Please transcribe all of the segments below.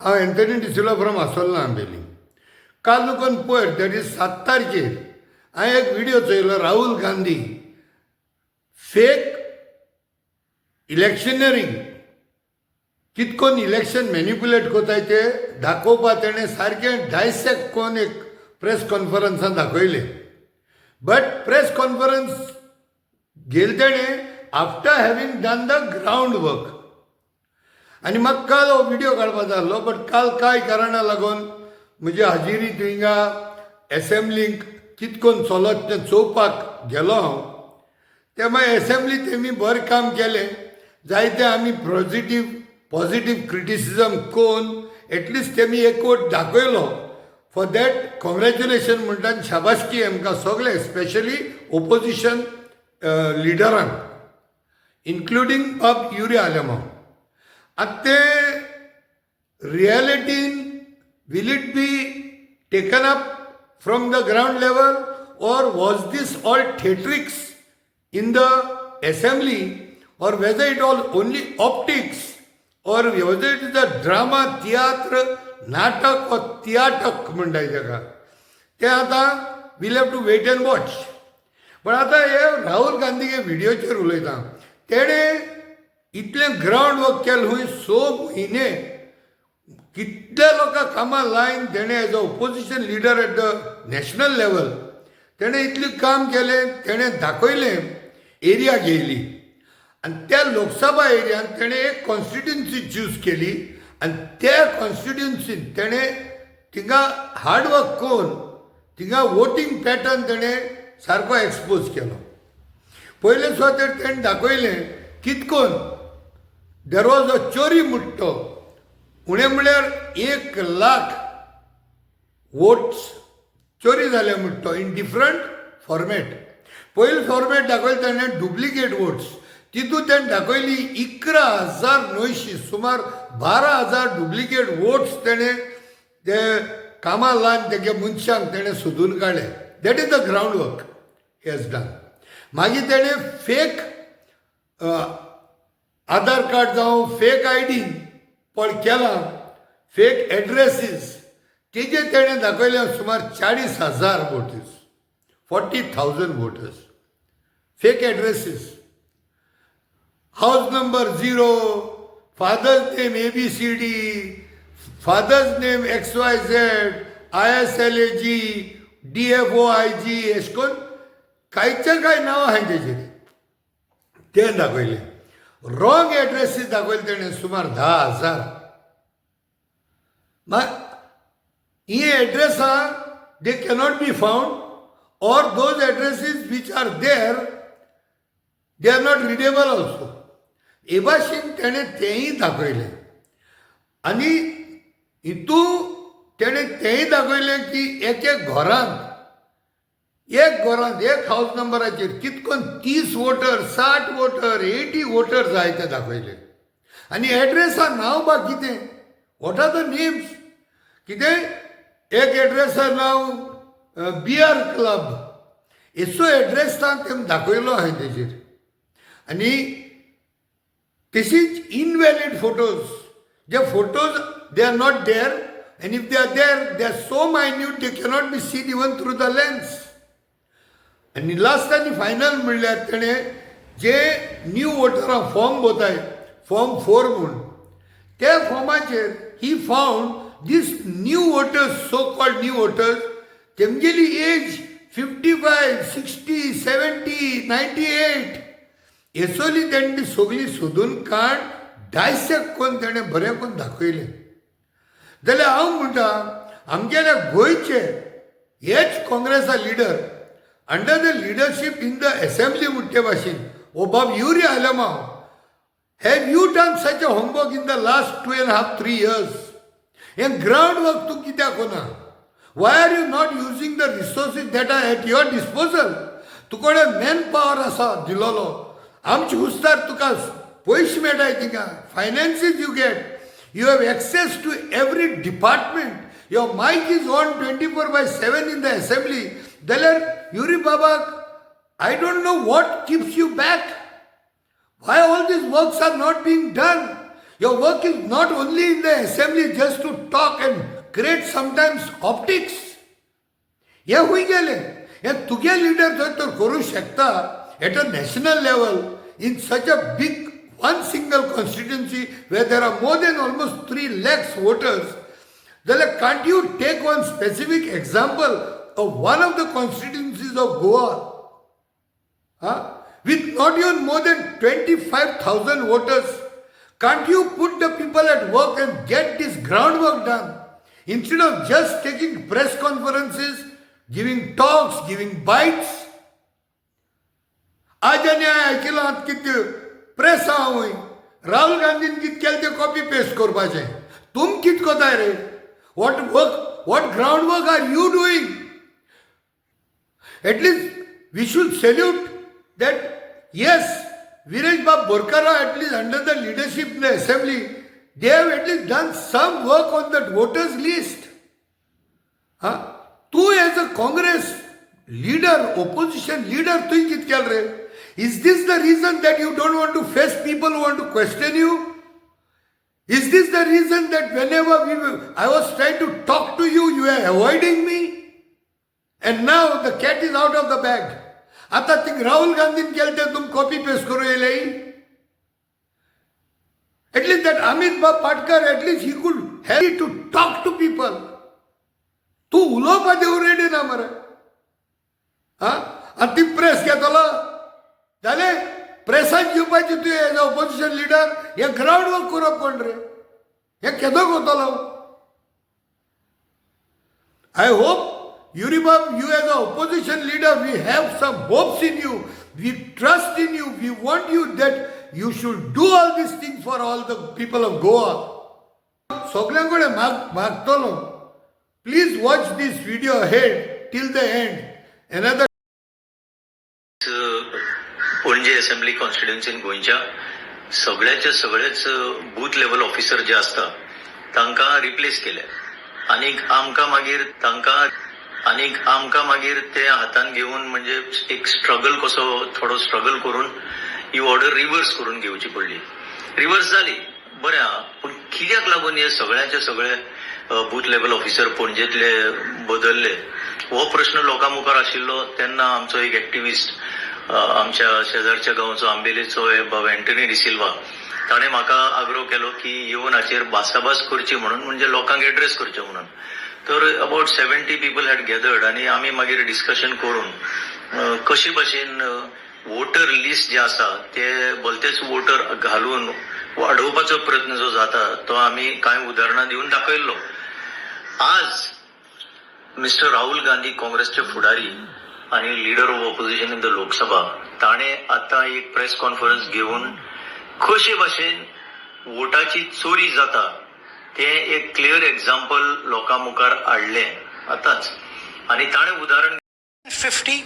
हांव Anthony D'Silva from Assolna Ambelim. काल नुकून पयर, that is 7 तारखेर, हांवें एक विडियो चोयलो. राहुल गांधी फेक इलेक्शनरिंग कितकोन इलेक्शन मॅनिपुलेट कोताय ते दाखोवपा तेणें सारकें डायसेक्ट कोन्न एक प्रेस कॉन्फरन्सान दाखयलें. बट प्रेस कॉन्फरन्स घेयलें तेणें after having done the ground work. आनी म्हाका काल हो विडियो काडपाचो आसलो, बट काल कांय कारणा लागून म्हजी हाजिरी थिंगा एसेंब्लींक कितकोन चलत तें चोवपाक गेलो हांव. ते मागीर एसेंब्ली तेमी बरें काम केलें. जायते आमी पॉजिटीव क्रिटिसिजम कोन्न एटलिस्ट तेमी एकवट दाखयलो. फॉर that congratulation म्हणटा आनी शाबासकी आमकां सगळे, स्पेशली ओपोजिशन लिडरांक, इन्क्लुडींग बाब युरी आलेमांव. आतां ते रियलिटीन will it be taken up from the ground level or was this all theatrics in the assembly or whether it all only optics or whether it is a drama, तियात्र, नाटक or तियाटक म्हणटाय ताका, तें आतां we'll have to wait and watch. पण आतां हे राहुल गांधीगे विडियोचेर उलयता. तेणें इतलें ग्रावंड वर्क केलें खूंय 6 म्हयने, कितल्या लोकांक कामां लायन तेणें as a opposition leader at the national level तेणें इतलें काम केलें. तेणें दाखयलें, एरिया घेयली आनी त्या लोकसभा एरियान तेणें एक कॉन्स्टिट्युन्सी चूज केली आनी त्या कॉन्स्टिट्युन्सीन तेणें थिंगा हार्डवर्क करून थिंगा वोटींग पॅटर्न तेणें सारको एक्सपोज केलो. पयले सुवातेर तेणें दाखयलें कितकोन there was a चोरी म्हणटो, उणें म्हणल्यार 1 लाख वोट्स चोरी जाले म्हणटो इन डिफरंट फॉर्मेट. पयलें फॉर्मेट दाखयलें तेणें डुप्लिकेट वोट्स. तितूंत तेणें दाखयली 11,900, सुमार 12,000 डुप्लिकेट वोट्स तेणें ते कामां लावन तेगे मनशांक तेणें सोदून काडले. That is the ground work has done. मागीर तेणें फेक आधार कार्ड जावं फेक आयडी पळ केलां, फेक एड्रेसीस, तेजे तेणें दाखयले सुमार 40,000 voters, 40,000 voters, fake addresses, house number 0, father's name ABCD, father's name XYZ, ISLAG, DFOIG, अशें करून कांयचे कांय नांव आहाय तेजेर, तें दाखयलें. रॉंग एड्रेसीस दाखयले तेणें सुमार 10,000. मात ही एड्रेसां they cannot be found or those addresses which are there, they are not readable also. हे भाशेन तेणें तेंय दाखयलें. आनी हितू तेणें तेंय दाखयलें की एक एक घरांत, एक घरांत, एक हावस नंबराचेर कितकोन 30 वोटर, 60 वोटर, 80 वोटर जाय ते दाखयले. आनी एड्रेसा नांव बा कितें, what are the names, कितें एक एड्रेसा नांव बियर क्लब, हेचो एड्रेस तेम दाखयलो आहाय तेजेर. आनी तशीच इनव्हॅलीड फोटोज, जे photos they are not there and if they are there, they are so minute they cannot be seen even through the lens. आनी लास्ट आनी फायनल म्हणल्यार तेणें जे न्यू वोटरां फॉर्म भोताय, फॉर्म 4 म्हूण, त्या फॉर्माचेर he found this new voters, so called new voters, तेमगेली age 55, 60, 70, 98 हेसोली. तेणें ती सगळी सोदून काड, डायसेक्ट करून तेणें बरें करून दाखयलें. जाल्यार हांव म्हणटा, आमगेल्या गोंयचे हेच काँग्रेसा leader under the leadership in the assembly म्हणटे भाशेन ओ बाब Yuri Alemao, have you done such a homework in the last two and half, 3 years? हें ग्रावंड वर्क तूं कित्याक कोना? Why are you not using the resources that are at your disposal? तुकडे man power आसा दिलोलो, आमचे हुस्तार तुका पयशे मेळटाय थिंगा, finances you get, you have access to every department, your mic is on 24/7 in the assembly. जाल्यार युरी बाबाक I don't know what keeps you back. Why all these works are not being done? Your work is not only in the assembly just to talk and create sometimes optics. हे खंय गेले? हे तुगे leader थंय तर करूं शकता at a national level in such a big one single constituency where there are more than almost 3 lakhs voters. जाल्यार can't you take one specific example of one of the constituencies of Goa, huh? With not even more than 25,000 voters? Can't you put the people at work and get this groundwork done? Instead of just taking press conferences, giving talks, giving bites. आज आनी हांवें आयकिलां आतां कितें press आहा वय, राहुल गांधीन कितें केलें तें कॉपी पेस्ट करपाचें. तुम कितें कोताय रे? What work, what ground work are you doing? At least we should salute that, yes, Viresh Bab Borkara, at least under the leadership in the assembly, they have at least done some work on that voters list. Huh? तूं as a Congress leader, opposition leader, तुवें कितें केलें रे? Is this the reason that you don't want to face people who want to question you? Is this the reason that whenever I was trying to talk to you, you are avoiding me? And now the cat is out of the bag. आता ती राहुल गांधीन केलें तें तुम copy paste करूं येयले. At least that Amit Bab Patkar, at least he could help to talk to people. तूं उलोवपा देव रेडी ना मरे. आं, आनी ती प्रेस घेतलो जालें, प्रेसान घेवपाची. तुवें एज अ ओपोजिशन लिडर हें ग्रावंड वर्क करप कोण रे? हें केदो करतलो? I hope, Yuribab, you as an opposition leader, we have some hopes in you. We trust in you. We want you that you should do all these things for all the people of Goa. सगळ्यां कडेन मागतलो, please watch this video ahead till the end. Another Panaji assembly कॉन्स्टिट्युन्सीन गोंयच्या सगळ्याचे सगळेच booth level officer जे आसता तांकां replace केले आनीक आमकां मागीर तांकां आनीक आमकां मागीर ते हातान घेवन म्हणजे एक स्ट्रगल कसो थोडो स्ट्रगल करून ही ऑर्डर रिवर्स करून घेवची पडली. रिवर्स जाली, बरें आहा, पूण कित्याक लागून हे सगळ्याचे सगळे बूथ लेवल ऑफिसर पणजेतले बदलले हो प्रश्न लोकां मुखार आशिल्लो. तेन्ना आमचो एक एक्टिविस्ट, आमच्या शेजारच्या गांवचो, आंबेलेचो बाब एंटनी डिसिल्वा, ताणें म्हाका आग्रो केलो की येवन हाचेर भासाभास करची म्हणून, म्हणजे लोकांक एड्रेस करचे म्हणून. तर about 70 people had gathered आनी आमी मागीर डिस्कशन करून कशे भाशेन वोटर लिस्ट जे आसा ते भलतेच वोटर घालून वाडोवपाचो प्रयत्न जो जाता तो आमी कांय उदाहरणां दिवन दाखयल्लो. आज मिस्टर राहुल गांधी, काँग्रेसचे फुडारी आणि leader of opposition in the Lok Sabha, ताणें आतां एक प्रेस कॉन्फरन्स घेवन कशे भाशेन वोटाची चोरी जाता तें एक क्लियर एक्झाम्पल लोकां मुखार हाडलें आतांच आनी ताणें उदाहरण 50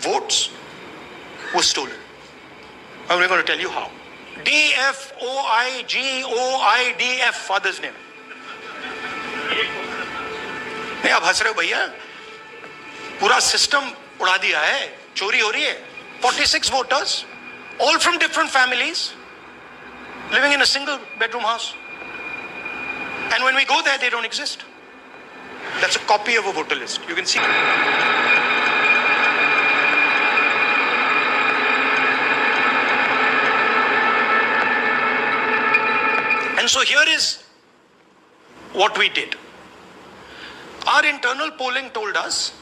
votes were stolen. And we're going to tell you how. D F O I G O I D F, father's name. नहीं, आप हंस रहे हो भैया, पूरा सिस्टम उड़ा दिया है, चोरी हो रही है. 46 voters, all from different families, living in a single bedroom house. And when we go there, they don't exist. That's a copy of a voter list. You can see. And so here is what we did. Our internal polling told us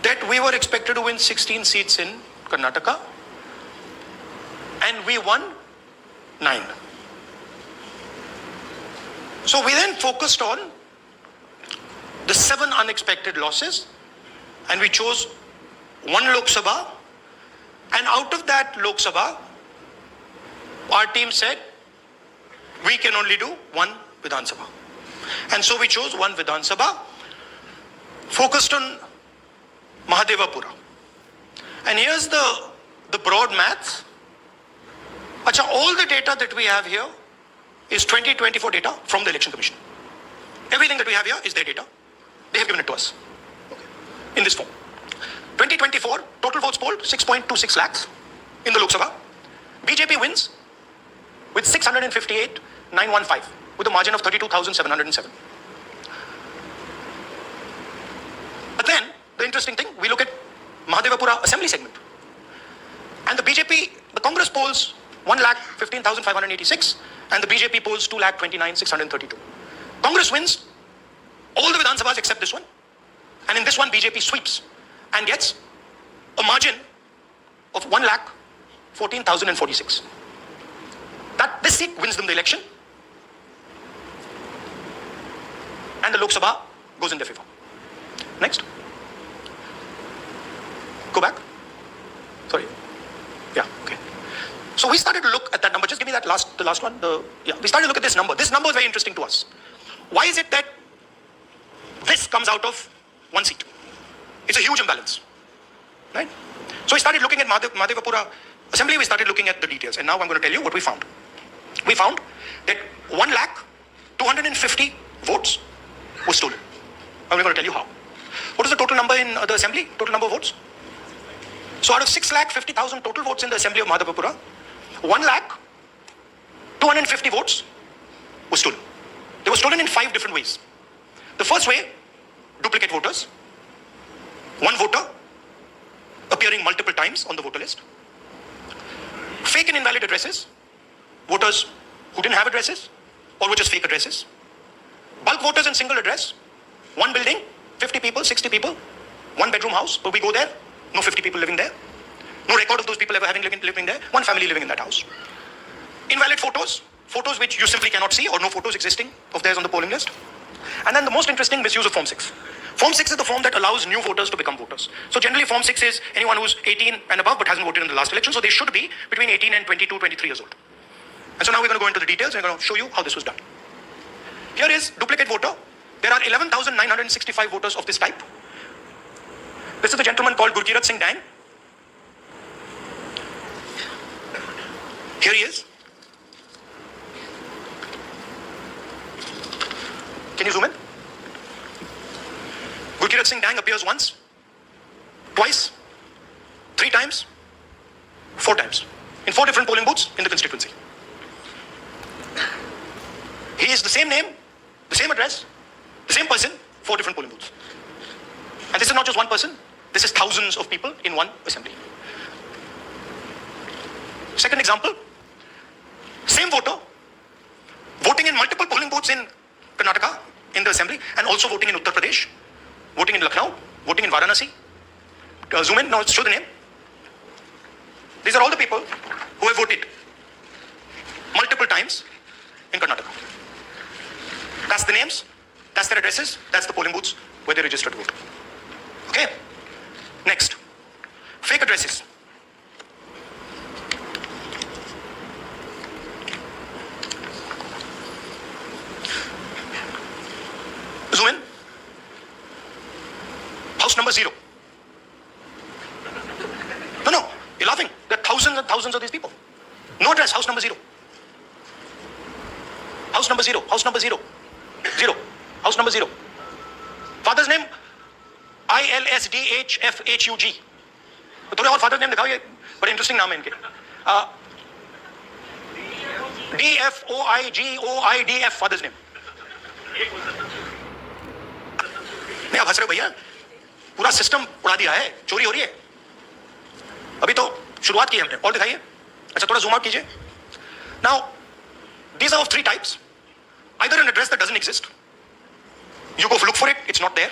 that we were expected to win 16 seats in Karnataka, and we won 9. So we then focused on the 7 unexpected losses, and we chose one Lok Sabha, and out of that Lok Sabha, our team said, we can only do one Vidhan Sabha. And so we chose one Vidhan Sabha, focused on Mahadevapura. And here's the broad maths. Acha, all the data that we have here is 2024 data from the Election Commission. Everything that we have here is their data. They have given it to us. Okay. In this form. 2024, total votes polled, 6.26 lakhs in the Lok Sabha. BJP wins with 658 915 with a margin of 32,707. But then, the interesting thing, we look at Mahadevapura assembly segment. And the BJP, the Congress polls 1,15,586 and the BJP polls 2,29,632. Congress wins all the Vidhan Sabhas except this one. And in this one, BJP sweeps and gets a margin of 1,14,046. That this seat wins them the election, and the Lok Sabha goes in their favor. Next. Go back. Sorry. Yeah, okay. So we started to look at that number. Just give me that last, the last one. We started to look at this number. This number is very interesting to us. Why is it that this comes out of one seat? It's a huge imbalance, right? So we started looking at Mahadevapura Assembly. We started looking at the details, and now I'm going to tell you what we found. We found that 1,00,250 votes were stolen. I'm going to tell you how. What is the total number in the assembly? Total number of votes? So out of 6,50,000 total votes in the assembly of Mahadevapura, 1,00,250 votes were stolen. They were stolen in 5 different ways. The first way, duplicate voters. One voter appearing multiple times on the voter list. Fake and invalid addresses. Voters who didn't have addresses or were just fake addresses. Bulk voters in single address. One building, 50 people, 60 people, one bedroom house, but we go there, no 50 people living there. No record of those people ever having living there. One family living in that house. Invalid photos, photos which you simply cannot see or no photos existing of theirs on the polling list. And then the most interesting, misuse of Form 6. Form 6 is the form that allows new voters to become voters. So generally Form 6 is anyone who's 18 and above but hasn't voted in the last election. So they should be between 18 and 22, 23 years old. And so now we're going to go into the details and we're going to show you how this was done. Here is duplicate voter. There are 11,965 voters of this type. This is the gentleman called Gurkirat Singh Dang. Here he is. Can you zoom in? Gurkirat Singh Dang appears once, twice, 3 times, 4 times, in 4 different polling booths in the constituency. He is the same name, the same address, the same person, 4 different polling booths. And this is not just one person, this is thousands of people in one assembly. Second example, same voter, voting in multiple polling booths in Karnataka, in the assembly, and also voting in Uttar Pradesh, voting in Lucknow, voting in Varanasi. Zoom in, now show the name. These are all the people who have voted multiple times in Karnataka. That's the names, that's their addresses, that's the polling booths where they registered to vote. Okay? Next, fake addresses. Zoom in. House number 0. No, you're laughing. There are thousands and thousands of these people. No address, house number 0. House number 0, house number 0. 0, house number 0. Father's name, ILSDHFHUG. थोड़े और father's name दिखाओ, ये बड़े interesting नाम है इनके. DFOIGOIDF, father's name. नहीं, आप हंस रहे हो भैया, पूरा सिस्टम उड़ा दिया है, चोरी हो रही है. अभी तो शुरुआत की हमने. और दिखाइए. अच्छा, थोड़ा जूम आउट कीजिए. Now these are of 3 types. Either an address that doesn't exist, you go look for it, it's not there,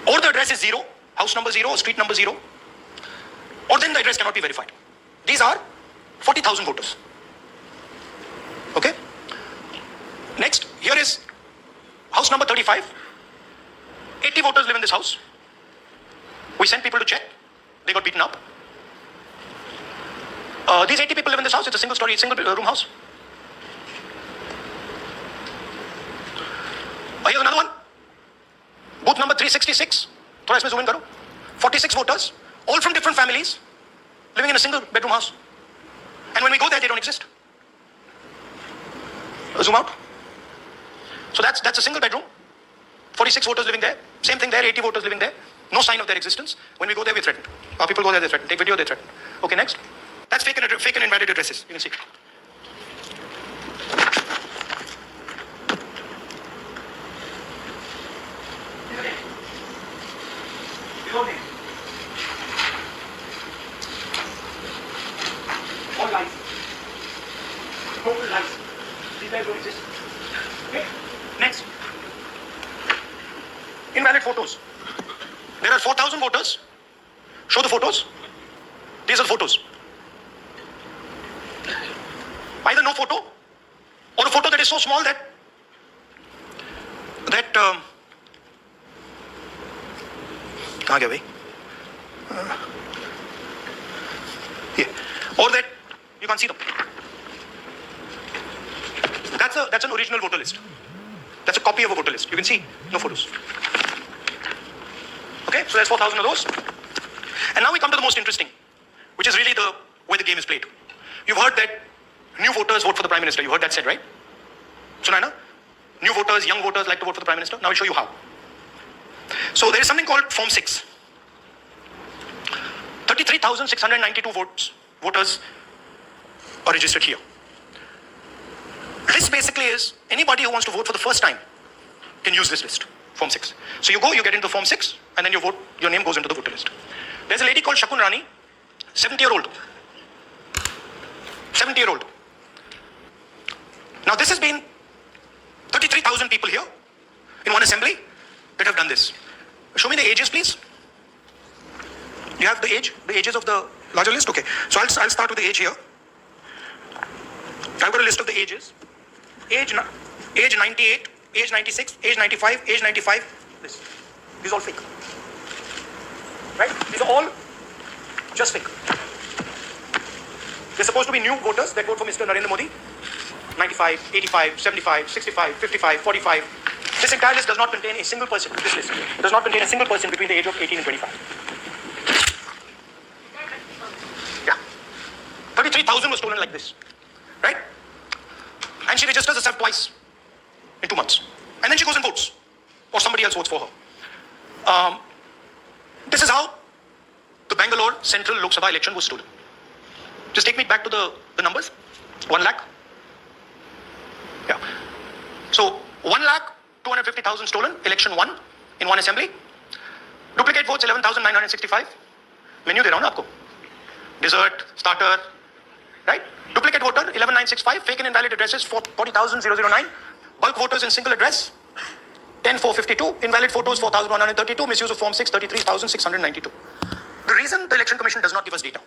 or the address is 0, house number 0, or street number 0, or then the address cannot be verified. These are 40,000 voters. Okay? Next, here is house number 35. 80 voters live in this house. We sent people to check. They got beaten up. These 80 people live in this house. It's a single story, single room house. Here's another one. Booth number 366. थोड़ा इसमें zoom in करो. 46 voters, all from different families, living in a single bedroom house. And when we go there, they don't exist. Zoom out. So that's a single bedroom. 46 voters living there. Same thing there, 80 voters living there. No sign of their existence. When we go there, we're threatened. Our people go there, they're threatened. Take video, they're threatened. Okay, next. That's fake and invalid addresses. You can see. This. Okay. Next. Invalid photos. There are 4,000 voters. Show the photos. These are the photos. Either no photo or a photo that is so small that कहाँ गया भाई? Here. Or that you can't see them. That's an original voter list. That's a copy of a voter list. You can see no photos. Okay, so there's 4,000 of those. And now we come to the most interesting, which is really the where the game is played. You've heard that new voters vote for the Prime Minister. You heard that said, right? Sunaina? New voters, young voters like to vote for the Prime Minister. Now I'll show you how. So there is something called Form 6. 33,692 voters are registered here. This basically is anybody who wants to vote for the first time can use this list, Form 6. So you go, you get into Form 6, and then you vote, your name goes into the voter list. There's a lady called Shakun Rani, 70-year-old. 70-year-old. Now this has been 33,000 people here in one assembly that have done this. Show me the ages, please. You have the age, the ages of the larger list? Okay. So I'll start with the age here. I've got a list of the ages. Age 98, age 96, age 95, age 95. This. These are all fake. Right? These are all just fake. They're supposed to be new voters that vote for Mr. Narendra Modi. 95, 85, 75, 65, 55, 45. This entire list does not contain a single person. This list does not contain a single person between the age of 18 and 25. Yeah. 33,000 was stolen like this. Right? And she registers herself twice in 2 months. And then she goes and votes. Or somebody else votes for her. This is how the Bangalore Central Lok Sabha election was stolen. Just take me back to the numbers. 1 lakh. Yeah. So 1,250,000 stolen, election 1 in one assembly. Duplicate votes 11,965. Menu de raha hu na aapko. Dessert, starter, right? Duplicate voter 11,965. Fake and invalid addresses 40,009. Bulk voters in single address 10,452. Invalid photos 4,132. Misuse of form 6 33,692. The reason the Election Commission does not give us data